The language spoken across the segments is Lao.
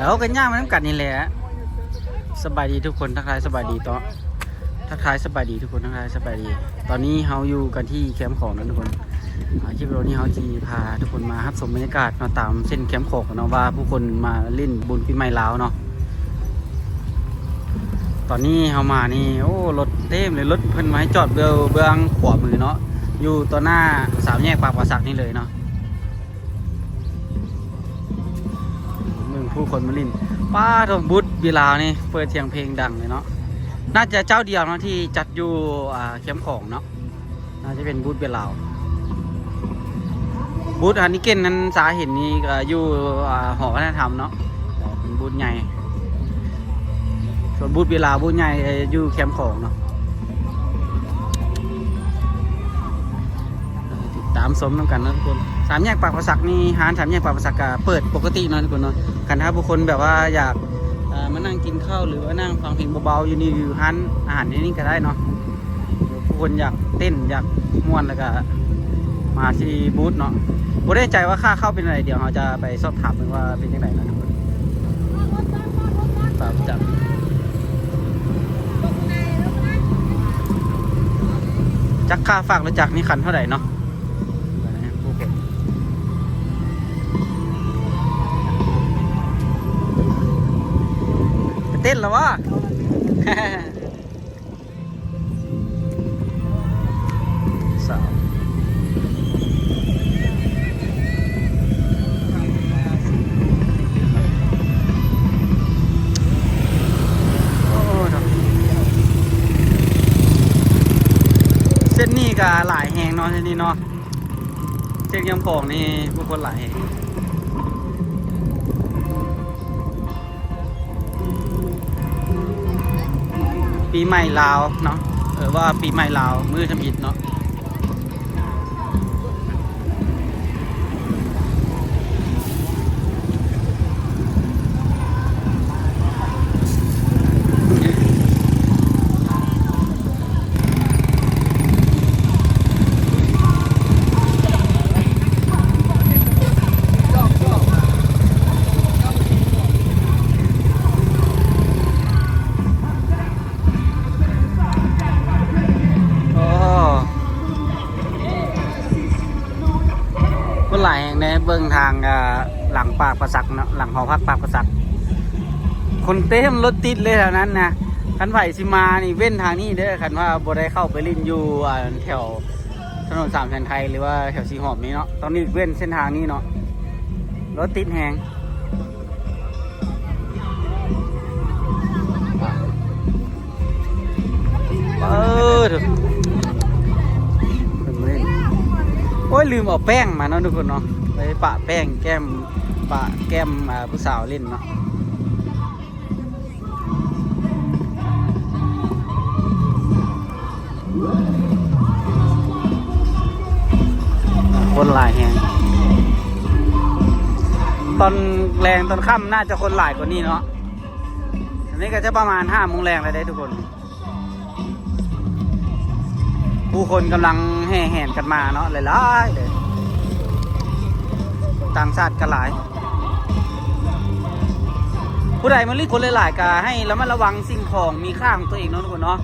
ເຮົາກໍຍ່າງມານຳກັນນີ້ແຫຼະ. ສະບາຍດີທຸກຄົນ, ທັກທາຍສະບາຍດີເນາະ, ທັກທາຍສະບາຍດີທຸກຄົນ, ທັກທາຍສະບາຍດີ. ຕອນນີ້ເຮົາຢູ່ກັນທີ່ແຄມຂອງນະທຸກຄົນ. ອາ ຄລິບວິດີໂອນີ້ເຮົາຊິພາທຸກຄົນມາຮັບຊົມບັນຍາກາດເນາະ ຕາມເສັ້ນແຄມຂອງເນາະ ວ່າຜູ້ຄົນມາຫຼິ້ນບຸນປີໃໝ່ລາວເນາະ. ຕອນນີ້ເຮົາມານີ້ ໂອ້ ລົດເຕັມເລີຍ, ລົດເພິ່ນໄວ້ຈອດເບື້ອງ ເບື້ອງຂວາມືເນາະ, ຢູ່ຕໍ່ໜ້າສາມແຍກປາກປາສັກນີ້ເລີຍເນາະ. ເບິ່ງຜູ້ຄົນມາຫຼິ້ນ. ປ້າໂທ້ ບູດເບຍລາວນີ້ເປີດສຽງເພງດັງເລີຍເນາະ. ໜ້າຈະເຈົ້າດຽວເນາະທີ່ຈັດຢູ່ ອ່າ ແຄມຂອງເນາະ, ໜ້າຈະເປັນບູດເບຍລາວ. ບູດຮານິເກັນນັ້ນ ສາເຫັນນີ້ກໍຢູ່ ອ່າ ຫໍວັດທະນະທຳເນາະ, ເປັນບູດໃຫຍ່. ສ່ວນບູດເບຍລາວ ບູດໃຫຍ່ຢູ່ແຄມຂອງເນາະ. ຕິດຕາມຊົມນຳກັນເນາະທຸກຄົນ. ສາມແຍກປາກປາສັກນີ້ ຮ້ານສາມແຍກປາກປາສັກກໍເປີດປົກກະຕິເນາະທຸກຄົນເນາະ. ຄັນຖ້າຜູ້ຄົນແບບວ່າຢາກ ເອີ ມານັ່ງກິນເຂົ້າ ຫຼືວ່ານັ່ງຟັງເພງເບົາໆ ຢູ່ນີ້ ຢູ່ຮ້ານອາຫານທີ່ນີ້ກໍໄດ້ເນາະ. ຜູ້ຄົນຢາກເຕັ້ນ ຢາກມ່ວນ ແລ້ວກໍມາທີ່ບູດເນາະ. ບໍ່ແນ່ໃຈວ່າຄ່າເຂົ້າເປັນຈັ່ງໃດ, ດຽວເຮົາຈະໄປສອບຖາມເບິ່ງວ່າເປັນຈັ່ງໃດເນາະ. ຕາມຈັກ ຈັກຄ່າຝາກລົດຈັກນີ້ຄັນເທົ່າໃດເນາະ. ໄປເຕັ້ນແລ້ວວະ? ສາມ ໂອ້ ເສັ້ນນີ້ກໍຫຼາຍແຮງເນາະ ເສັ້ນນີ້ເນາະ. ເຊກຍາມຂອງນີ້ຜູ້ຄົນຫຼາຍແຮງ. ປີໃໝ່ລາວເນາະ, ເອີ ວ່າປີໃໝ່ລາວມື້ທຳອິດເນາະ. ໂອ້ ຄົນຫຼາຍແຮງເດ້ ເບິ່ງທາງ ເອີ ຫຼັງປາກປາສັກເນາະ, ຫຼັງຫໍພັກປາກປາສັກ ຄົນເຕັມ, ລົດຕິດເລີຍແຖວນັ້ນນະ. ຄັນໃຜຊິມານີ້ເວັ້ນທາງນີ້ເດີ້, ຄັນວ່າບໍ່ໄດ້ເຂົ້າໄປຫຼິ້ນຢູ່ ອັນ ແຖວຖະໜົນສາມແສນໄທ ຫຼືວ່າແຖວສີຫອມນີ້ເນາະ, ຕ້ອງຫຼີກເວັ້ນເສັ້ນທາງນີ້ເນາະ, ລົດຕິດແຮງ. ເອີ ໂອ້ຍ ລືມເອົາແປ້ງມາເນາະທຸກຄົນເນາະ, ໄປປະແປ້ງແກ້ມ ປະແກ້ມ ອ່າ ຜູ້ສາວຫຼິ້ນເນາະ. ຄົນຫຼາຍແຮງ, ຕອນແລງຕອນຄ່ຳໜ້າຈະຄົນຫຼາຍກວ່ານີ້ເນາະ. ອັນນີ້ກໍຈະປະມານຫ້າໂມງແລງແລ້ວເດ້ທຸກຄົນ. ຜູ້ຄົນກຳລັງແຫ່ແຫນກັນມາເນາະ, ຫຼາຍໆເດ້, ຕ່າງຊາດກໍຫຼາຍ. ຜູ້ໃດມາຫຼິ້ນຄົນຫຼາຍໆ ກໍໃຫ້ລະມັດລະວັງສິ່ງຂອງມີຄ່າຂອງຕົວເອງເນາະທຸກຄົນເນາະ.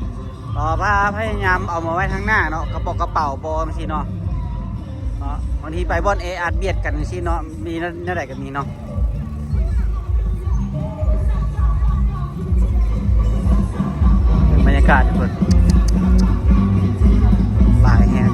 ກໍພະ ພະຍາຍາມເອົາມາໄວ້ທາງໜ້າເນາະ, ກະເປົາກະເປົາບໍ່ ຈັ່ງຊີ້ເນາະ. ເນາະ ບາງທີໄປບ່ອນແອອັດບຽດກັນຈັ່ງຊີ້ເນາະ, ມີແນວໃດກໍມີເນາະ. ເປັນບັນຍາກາດທຸກຄົນ, ຫຼາຍແຮງ.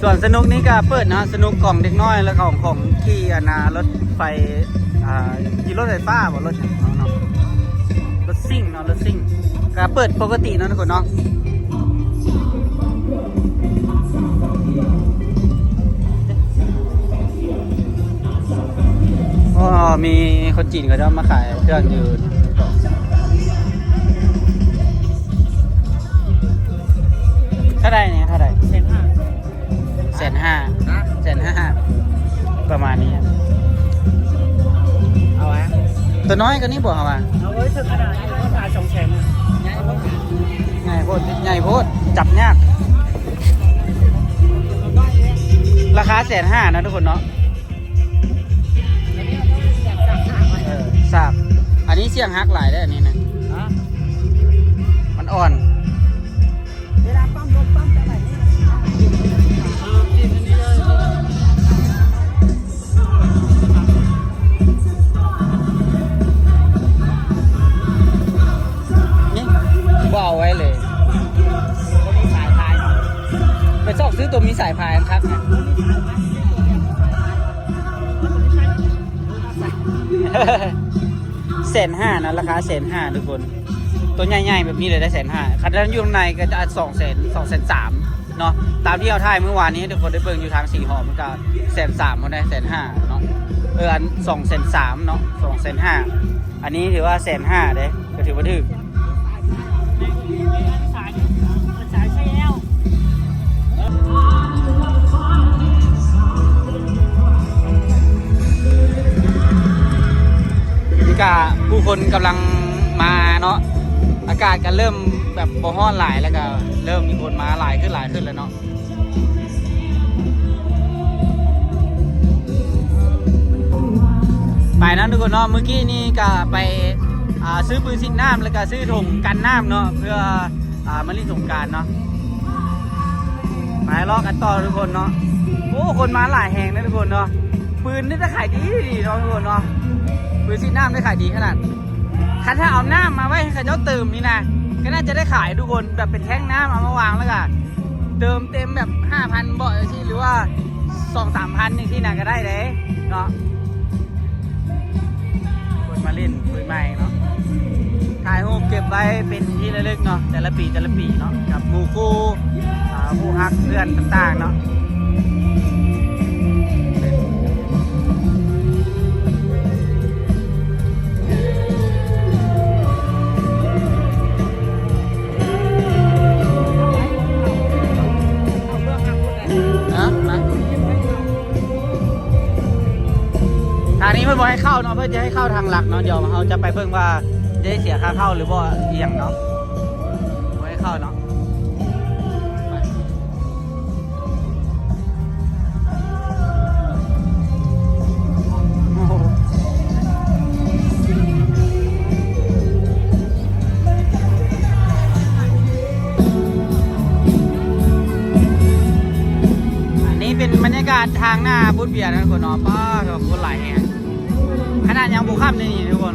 ສວນສະໜຸກນີ້ກໍເປີດເນາະ, ສະໜຸກຂອງເດັກນ້ອຍ ແລະ ຂອງ ຂອງຂີ່ອັນນ່າ ລົດໄຟ ອ່າ ຂີ່ລົດໄຟຟ້າບໍ່ ລົດຫຍັງເນາະ, ລົດຊິ່ງເນາະ, ລົດຊິ່ງ ກໍເປີດປົກກະຕິເນາະທຸກຄົນເນາະ. ໂອ້ ມີຄົນຈີນເຂົາເຈົ້າມາຂາຍເຄື່ອງຢູ່ ເທົ່າໃດນີ້ ເທົ່າໃດ? ແສນຫ້າ ແສນຫ້າ ແສນຫ້າ ປະມານນີ້. ເອົາຫວາ? ຕົວນ້ອຍກວ່ານີ້ບໍ່ ເຮົາວ່າ? ເອົາເອີຍ ເຖິງຂະໜາດນີ້ກໍຂາຍສອງແສນ ໃຫຍ່ໂພດ ໃຫຍ່ໂພດ ຈັບຍາກ. ລາຄາແສນຫ້ານະທຸກຄົນເນາະ. ເອີ ສາກ ອັນນີ້ສ່ຽງຫັກຫຼາຍເດ້ ອັນນີ້ນະ ຮະ ມັນອ່ອນ. ເວລາປ້ຳລົດປ້ຳໄປໄຫຼນີ້ ນີ້ບໍ່ເອົາໄວ້ເລີຍ ບໍ່ມີສາຍພາຍເນາະ ໄປຊອກຊື້ຕົວມີສາຍພາຍຄັກນະ. ແສນຫ້ານະ ລາຄາແສນຫ້າທຸກຄົນ ຕົວໃຫຍ່ໆແບບນີ້ເລີຍໄດ້ແສນຫ້າ ຄັນຖ້າຢູ່ຂ້າງໃນກໍຈະສອງແສນ ສອງແສນສາມເນາະ. ຕາມທີ່ເຮົາຖ່າຍມື້ວານນີ້ໃຫ້ທຸກຄົນໄດ້ເບິ່ງ ຢູ່ທາງສີຫໍມັນກໍແສນສາມພຸ້ນເດ້ ແສນຫ້າເນາະ ເອີ ອັນສອງແສນສາມເນາະ ສອງແສນຫ້າ ອັນນີ້ຖືວ່າແສນຫ້າເດ້ ກໍຖືວ່າຖືກ. ນີ້ກະຜູ້ຄົນກຳລັງມາເນາະ ອາກາດກະເລີ່ມແບບບໍ່ຮ້ອນຫຼາຍ ແລ້ວກະເລີ່ມມີຄົນມາຫຼາຍຂຶ້ນ ຫຼາຍຂຶ້ນແລ້ວເນາະ. ໄປນຳທຸກຄົນເນາະ ມື້ກີ້ນີ້ກະໄປ ອ່າ ຊື້ປືນສີດນ້ຳ ແລ້ວກະຊື້ຖົງກັນນ້ຳເນາະ ເພື່ອ ອ່າ ມາຫຼິ້ນສົງການເນາະ. ໄປເລາະກັນຕໍ່ທຸກຄົນເນາະ ໂອ້ ຄົນມາຫຼາຍແຮງເດ້ທຸກຄົນເນາະ ປືນນີ້ຈະຂາຍດີໆເນາະທຸກຄົນເນາະ ປືນສີດນ້ຳໄດ້ຂາຍດີຂະໜາດ. ຄັນຖ້າເອົານ້ຳມາໄວ້ໃຫ້ເຂົາເຈົ້າເຕີມນີ້ນະ ກໍໜ້າຈະໄດ້ຂາຍທຸກຄົນ ແບບເປັນແທ້ງນ້ຳເອົາມາວາງ ແລ້ວກໍເຕີມເຕັມແບບຫ້າພັນເບາະຈັ່ງຊີ້ ຫຼືວ່າສອງສາມພັນຈັ່ງຊີ້ນະ ກໍໄດ້ເດ້ເນາະ. ຄົນມາຫຼິ້ນປີໃໝ່ເນາະ ຖ່າຍຮູບເກັບໄວ້ເປັນທີ່ລະລຶກເນາະ ແຕ່ລະປີ ແຕ່ລະປີເນາະ ກັບໝູ່ຄູ່ ອ່າ ຄູ່ຮັກເພື່ອນຕ່າງໆເນາະ. ທາງນີ້ເພິ່ນບໍ່ໃຫ້ເຂົ້າເນາະ ເພິ່ນຈະໃຫ້ເຂົ້າທາງຫຼັກເນາະ. ດຽວເຮົາຈະໄປເບິ່ງວ່າຈະໄດ້ເສຍຄ່າເຂົ້າຫຼືບໍ່ ອີ່ຫຍັງເນາະ ບໍ່ໃຫ້ເຂົ້າເນາະ. ອັນນີ້ເປັນບັນຍາກາດທາງໜ້າບູດເບຍນະທຸກຄົນເນາະ. ປ້າດ ຄົນຫຼາຍແຮງ ຂະໜາດຍັງບໍ່ຄ່ຳເດນີ້ທຸກຄົນ.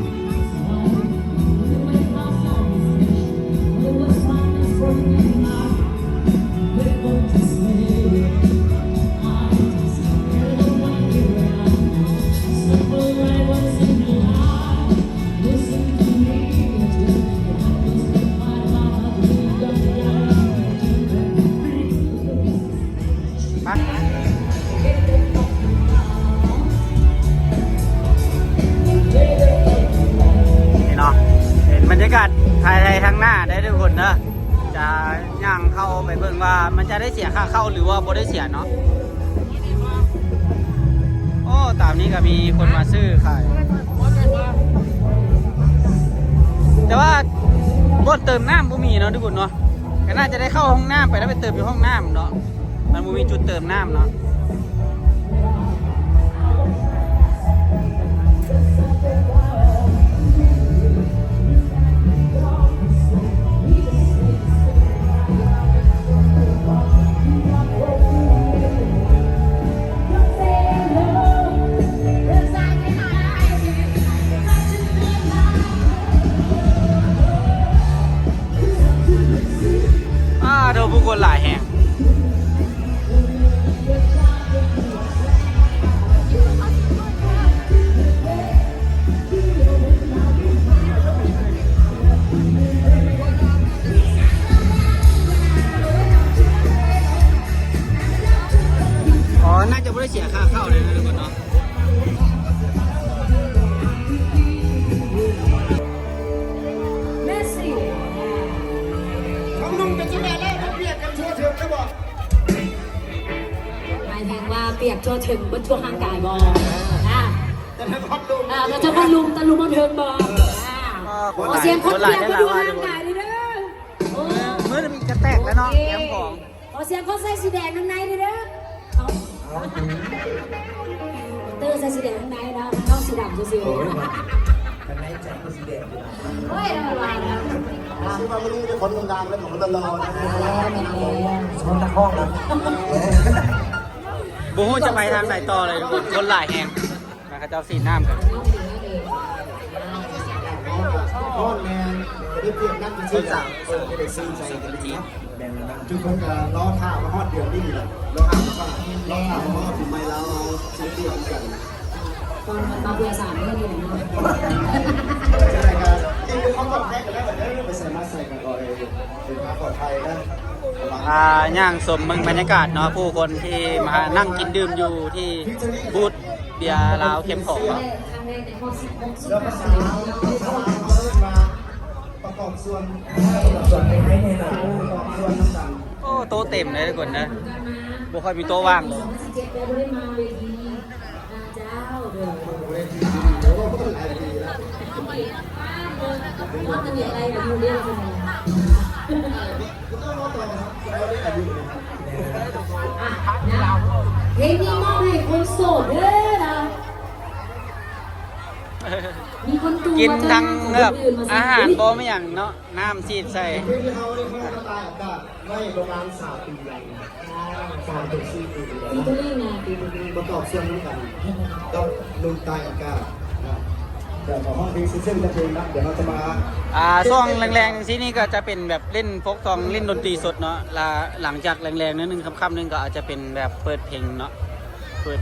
ມາ ນີ້ເນາະ ເຫັນບັນຍາກາດພາຍໃນທາງໜ້າໄດ້ທຸກຄົນເດີ. ຈະຍ່າງເຂົ້າໄປເບິ່ງວ່າມັນຈະໄດ້ເສຍຄ່າເຂົ້າ ຫຼືວ່າບໍ່ໄດ້ເສຍເນາະ. ໂອ້ ຕາມນີ້ກໍມີຄົນມາຊື້ຂາຍ ແຕ່ວ່າບ່ອນເຕີມນ້ຳບໍ່ມີເນາະທຸກຄົນເນາະ. ກໍໜ້າຈະໄດ້ເຂົ້າຫ້ອງນ້ຳໄປ ແລ້ວໄປເຕີມຢູ່ຫ້ອງນ້ຳເນາະ. ມັນບໍ່ມີຈຸດເຕີມນ້ຳເນາະ. ອ້າ ໂທ້ ຜູ້ຄົນຫຼາຍແຮງ. ອໍ ໜ້າຈະບໍ່ໄດ້ເສຍຄ່າເຂົ້າເລີຍນະທຸກຄົນເນາະ. ແຮງວ່າປຽກທົ່ວເຖິງເບິດທົ່ວຮ່າງກາຍບໍ່? ອ່າ ແຕ່ນະຄອນຫຼວງ ອ່າ ນະຄອນຫຼວງ ຕະລຸມເທິງບໍ່? ອ່າ ໂອ້ ຂອສຽງຄົນປຽກທົ່ວຮ່າງກາຍເດີ. ໂອ້ ມື ມືນີ້ຈະແຕກແລ້ວເນາະ ແຄມຂອງ. ຂໍສຽງຄົນໃສ່ສີແດງທາງໃນແດ່ເດີ. ເອົາ ເຕີໃສ່ສີແດງທາງໃນເນາະ ນ້ອງສີດຳຊື່ໆ. ໂອ້ຍ ທາງໃນໃຈກໍສີແດງຢູ່ນະ. ໂອ້ຍ ທຳມະດານະ. ຊື່ວ່າມື້ນີ້ໄດ້ຄົນດັງໆ ແລ້ວກໍຄົນຫຼໍ່ໆ ນະ. ແມ່ນໆ ຄົນນະຄອນນະ. ບໍ່ຮູ້ຈະໄປທາງໃດຕໍ່ເລີຍທຸກຄົນ ຄົນຫຼາຍແຮງ. ມາ ເຂົາເຈົ້າສີດນ້ຳກັນ. ຮ້ອນແມ່ນ ໄດ້ປຽບນັກ ຄົນສາວ ເພິ່ນກໍໄດ້ຊື່ນໃຈກັນດີເນາະ. ແມ່ນແລ້ວນະ ທຸກຄົນກໍລໍຖ້າມາຮອດເດືອນນີ້ແຫຼະ ລໍຖ້າມາຮອດ ລໍຖ້າມາຮອດປີໃໝ່ລາວເຮົາຊິໄດ້ປຽບກັນ. ຕອນມາເພື່ອສາມເດືອນນີ້ແຫຼະເນາະ. ຈັ່ງໃດກໍເກັບຄວາມປອດໄພກັນໄດ້ເດີ ໄປໃສມາໃສກໍຂໍໃຫ້ເດີນທາງປອດໄພນະ. ອ່າ ຍ່າງຊົມເບິ່ງບັນຍາກາດເນາະ ຜູ້ຄົນທີ່ມານັ່ງກິນດື່ມຢູ່ທີ່ບູດ ເບຍລາວເຂັ້ມຂອງເນາະ. ປະກອບສ່ວນ ປະກອບສ່ວນນຳກັນ. ໂອ້ ໂຕະເຕັມເລີຍທຸກຄົນເດີ ບໍ່ຄ່ອຍມີໂຕະວ່າງເລີຍ. ເພງນີ້ມອບໃຫ້ຄົນໂສດເດີນະ. ມີຄົນຕູມາ ກິນທັງແບບອາຫານບໍ່ມີຫຍັງເນາະ ນ້ຳສີດໃສ່. ຄືເຮົານີ້ເຮົາກໍຕາຍອາກາດໄວ້ປະມານສາມປີແລ້ວ ສາມເຖິງສີ່ປີແລ້ວ ປະກອບສ່ວນນຳກັນກັບໜຸ່ມຕາຍອາກາດ. ດຽວຂໍຮ້ອງເພງຊື່ໆຈັກເພງນະ ດຽວເຮົາຈະມາ ອ່າ ຊ່ວງແລງໆຈັ່ງຊີ້ນີ້ກໍຈະເປັນແບບຫຼິ້ນປົກຊອງ ຫຼິ້ນດົນຕີສົດເນາະ ລະ ຫຼັງຈາກແລງໆໜ້ອຍໜຶ່ງ ຄ່ຳໆໜຶ່ງ ກໍອາດຈະເປັນແບບເປີດເພງເນາະ. ເປີດ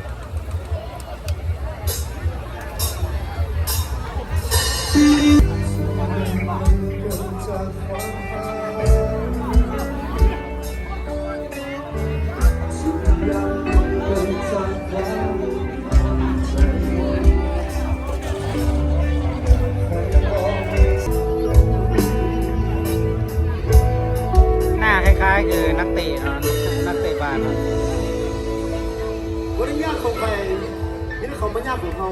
ໜ້າຄ້າຍໆຄືນັກເຕະເນາະ ນັກເຕະບານເນາະ. ບໍ່ໄດ້ຍາກຂອງໃຜ ມີແຕ່ເຂົາມາຍາກຂອງເຮົາ.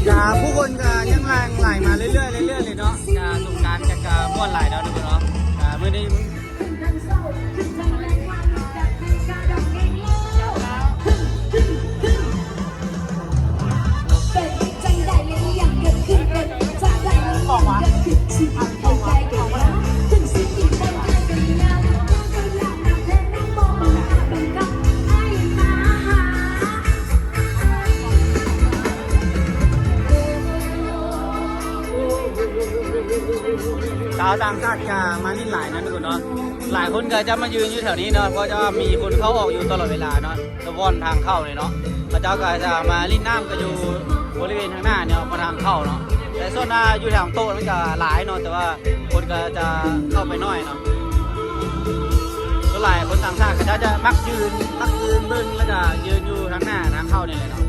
ກະຜູ້ຄົນກະຍັງຫຼັ່ງໄຫຼມາເລື້ອຍໆ ເລື້ອຍໆເລີຍເນາະ. ກະສົງການກະ ກະມ່ວນຫຼາຍເນາະທຸກຄົນເນາະ. ກະມື້ນີ້ ຊາວຕ່າງຊາດກະມາຫຼິ້ນຫຼາຍເນາະທຸກຄົນເນາະ. ຫຼາຍຄົນກະຈະມາຢືນຢູ່ແຖວນີ້ເນາະ ເພາະຈະວ່າມີຄົນເຂົ້າອອກຢູ່ຕະຫຼອດເວລາເນາະ. ແຕ່ບ່ອນທາງເຂົ້ານີ້ເນາະ ເຂົາເຈົ້າກໍຈະມາຫຼິ້ນນ້ຳກັນຢູ່ບໍລິເວນທາງໜ້ານີ້ເນາະ ບ່ອນທາງເຂົ້າເນາະ. ແຕ່ສ່ວນ ອາ ຢູ່ແຖວໂຕະມັນກໍຫຼາຍເນາະ ແຕ່ວ່າຄົນກໍຈະເຂົ້າໄປໜ້ອຍເນາະ. ຫຼາຍຄົນຕ່າງຊາດເຂົາເຈົ້າຈະມັກຢືນ ມັກຢືນເບິ່ງ ແລ້ວກະຢືນຢູ່ທາງໜ້າທາງເຂົ້ານີ້ແຫຼະເນາະ.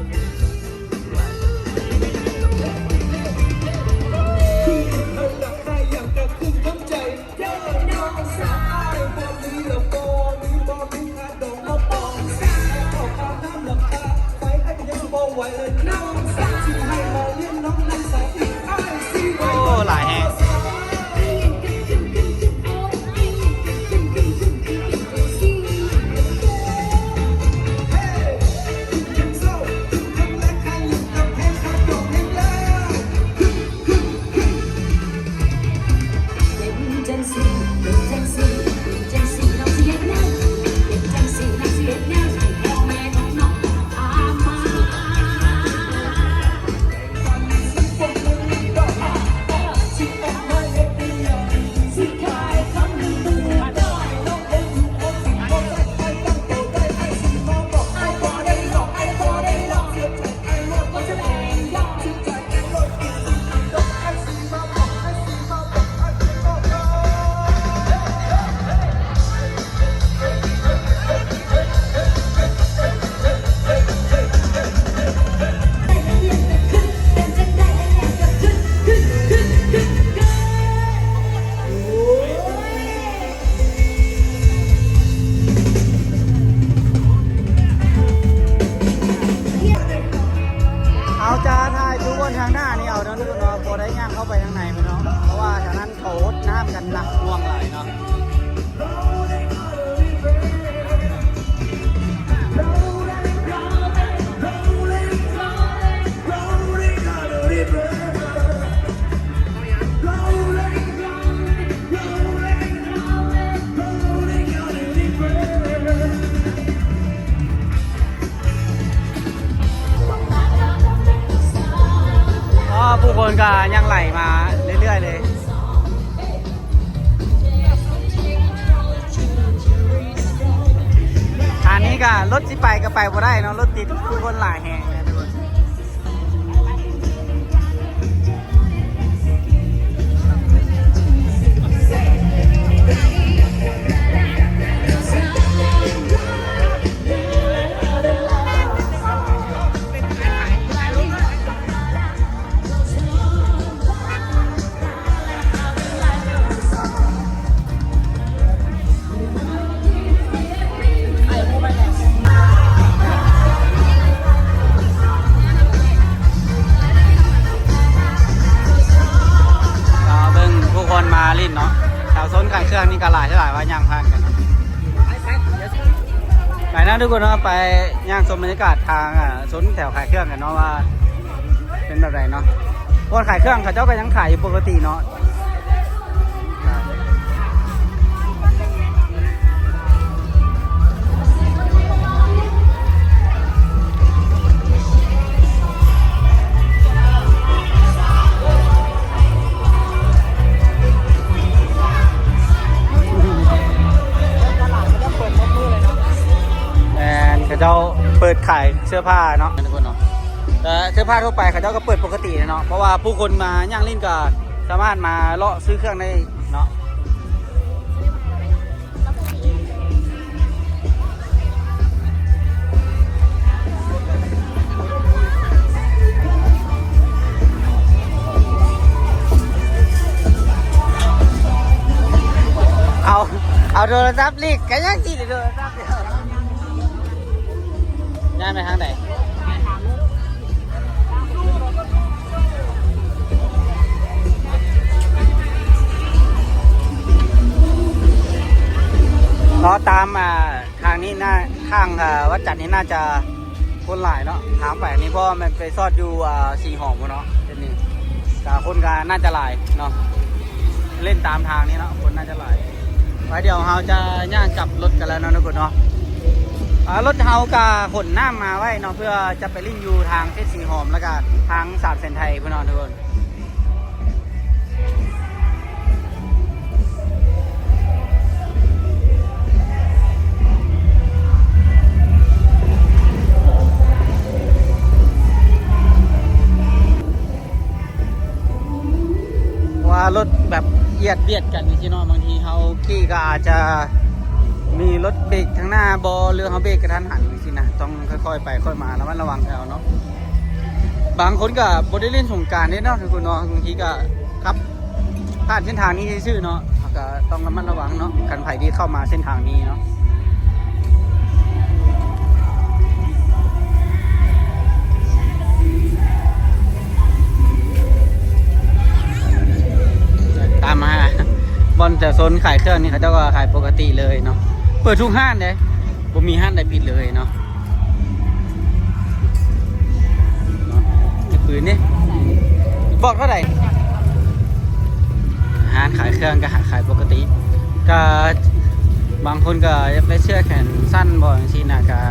ໂອ້ ຫຼາຍແຮງ. ເຮົາຈະຖ່າຍຢູ່ບ່ອນທາງໜ້ານີ້ເອົາເນາະ ທຸກຄົນເນາະ ບໍ່ໄດ້ຍ່າງເຂົ້າໄປທາງໃນພຸ້ນເນາະ ເພາະວ່າທາງນັ້ນເຂົາຫົດນ້ຳກັນໜັກໜ່ວງຫຼາຍເນາະ. ອໍ ຜູ້ຄົນກໍຍັງໄຫຼມາເລື້ອຍໆເລີຍ. ອັນນີ້ກໍລົດຊິໄປກໍໄປບໍ່ໄດ້ເນາະ ລົດຕິດ ຄືຄົນຫຼາຍແຮງເລີຍທຸກຄົນ. ກໍເບິ່ງຜູ້ຄົນມາຫຼິ້ນເນາະ ແຖວໂຊນຂາຍເຄື່ອງນີ້ກໍຫຼາຍ ຫຼາຍວ່າຍ່າງຜ່ານກັນເນາະ. ໄປນະທຸກຄົນເນາະ ໄປຍ່າງຊົມບັນຍາກາດທາງ ອ່າ ໂຊນແຖວຂາຍເຄື່ອງກັນເນາະ ວ່າເປັນແບບໃດເນາະ. ບ່ອນຂາຍເຄື່ອງເຂົາເຈົ້າກໍຍັງຂາຍຢູ່ປົກກະຕິເນາະ. ແມ່ນ ເຂົາເຈົ້າເປີດຂາຍເສື້ອຜ້າເນາະ ທຸກຄົນເນາະ. ແຕ່ເສື້ອຜ້າທົ່ວໄປເຂົາເຈົ້າກໍເປີດປົກກະຕິເນາະ ເພາະວ່າຜູ້ຄົນມາຍ່າງຫຼິ້ນກໍສາມາດມາເລາະຊື້ເຄື່ອງໄດ້ເນາະ. ເອົາ ເອົາໂທລະສັບລີກ ກໍຍັງຊິໄດ້ໂທລະສັບ ຍ້າຍໄປທາງໃດ? ເນາະ ຕາມ ອ່າ ທາງນີ້ໜ້າ ທາງ ເອີ ວັດຈັນນີ້ໜ້າຈະຄົນຫຼາຍເນາະ ທາງໄປນີ້ ເພາະວ່າມັນໄປຊອດຢູ່ ອ່າ ສີຫອມພຸ້ນເນາະ ເສັ້ນນີ້ ກະຄົນກະໜ້າຈະຫຼາຍເນາະ ເຫຼັ້ນຕາມທາງນີ້ເນາະ ຄົນໜ້າຈະຫຼາຍ. ໄວ້ ດຽວເຮົາຈະຍ່າງກັບລົດກັນແລ້ວເນາະ ທຸກຄົນເນາະ. ອ່າ ລົດເຮົາກະຂົນນ້ຳມາໄວ້ເນາະ ເພື່ອຈະໄປຫຼິ້ນຢູ່ທາງເຂດສີຫອມ ແລ້ວກະທາງສາມແສນໄທພຸ້ນເນາະ ທຸກຄົນ. ເພາະວ່າລົດແບບອຽດບຽດກັນຈັ່ງຊີ້ເນາະ ບາງທີເຮົາຂີ່ກໍອາດຈະ ມີລົດເບຣກທາງໜ້າບໍ່ ຫຼືເຮົາເບຣກກະທັນຫັນຈັ່ງຊີ້ນະ ຕ້ອງຄ່ອຍໆໄປຄ່ອຍມາ ລະມັດລະວັງເອົາເນາະ. ບາງຄົນກໍບໍ່ໄດ້ຫຼິ້ນສົງການເດ້ເນາະ ທຸກຄົນເນາະ ບາງທີກໍຂັບຜ່ານເສັ້ນທາງນີ້ຊື່ໆເນາະ ເຮົາກໍຕ້ອງລະມັດລະວັງເນາະ ຄັນໃຜທີ່ເຂົ້າມາເສັ້ນທາງນີ້ເນາະ. ຕາມມາບ່ອນແຖວໂຊນຂາຍເຄື່ອງນີ້ ເຂົາເຈົ້າກໍຂາຍປົກກະຕິເລີຍເນາະ ເປີດທຸກຮ້ານເດ້ ບໍ່ມີຮ້ານໃດປິດເລີຍເນາະ. ເນາະ ມີປືນເດ້ ບອກເທົ່າໃດ? ຮ້ານຂາຍເຄື່ອງກໍຂາຍປົກກະຕິ ກໍບາງຄົນກໍຢາກໄດ້ເສື້ອແຂນສັ້ນບໍ່ຈັ່ງຊີ້ນະ ກໍ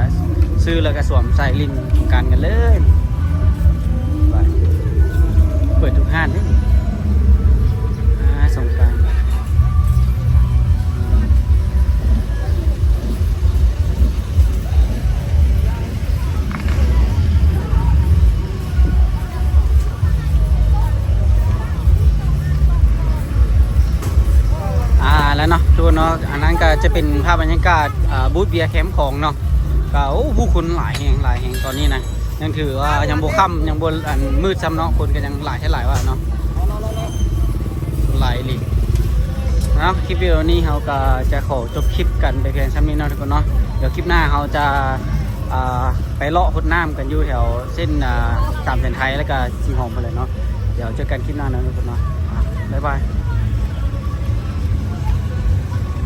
ຊື້ແລ້ວກໍສວມໃສ່ຫຼິ້ນກັນກັນເລີຍ. ເປີດທຸກຮ້ານເດ້ ອ່າ ສົງການ. ອ່າ ແລ້ວເນາະ ທຸກຄົນເນາະ ອັນນັ້ນກໍຈະເປັນພາບບັນຍາກາດ ອ່າ ບູດເບຍແຄມຂອງເນາະ ກໍ ໂອ້ ຜູ້ຄົນຫຼາຍແຮງ ຫຼາຍແຮງຕອນນີ້ນະ. ຍັງຖືວ່າຍັງບໍ່ຄ່ຳ ຍັງບໍ່ ອັນ ມືດຊ້ຳເນາະ ຄົນກໍຍັງຫຼາຍແທ້ຫຼາຍວ່າເນາະ ຫຼາຍອີ່ຫຼີເນາະ. ຄລິບວິດີໂອນີ້ເຮົາກໍຈະຂໍຈົບຄລິບກັນໄປພຽງສ່ຳນີ້ເນາະທຸກຄົນເນາະ. ດຽວຄລິບໜ້າເຮົາຈະ ອ່າ ໄປເລາະຫົດນ້ຳກັນຢູ່ແຖວເສັ້ນ ອ່າ ສາມແສນໄທ ແລ້ວກໍສີຫອມພຸ້ນແຫຼະເນາະ. ດຽວເຈີກັນຄລິບໜ້າເນາະທຸກຄົນເນາະ ອ່າ ບາຍບາຍ.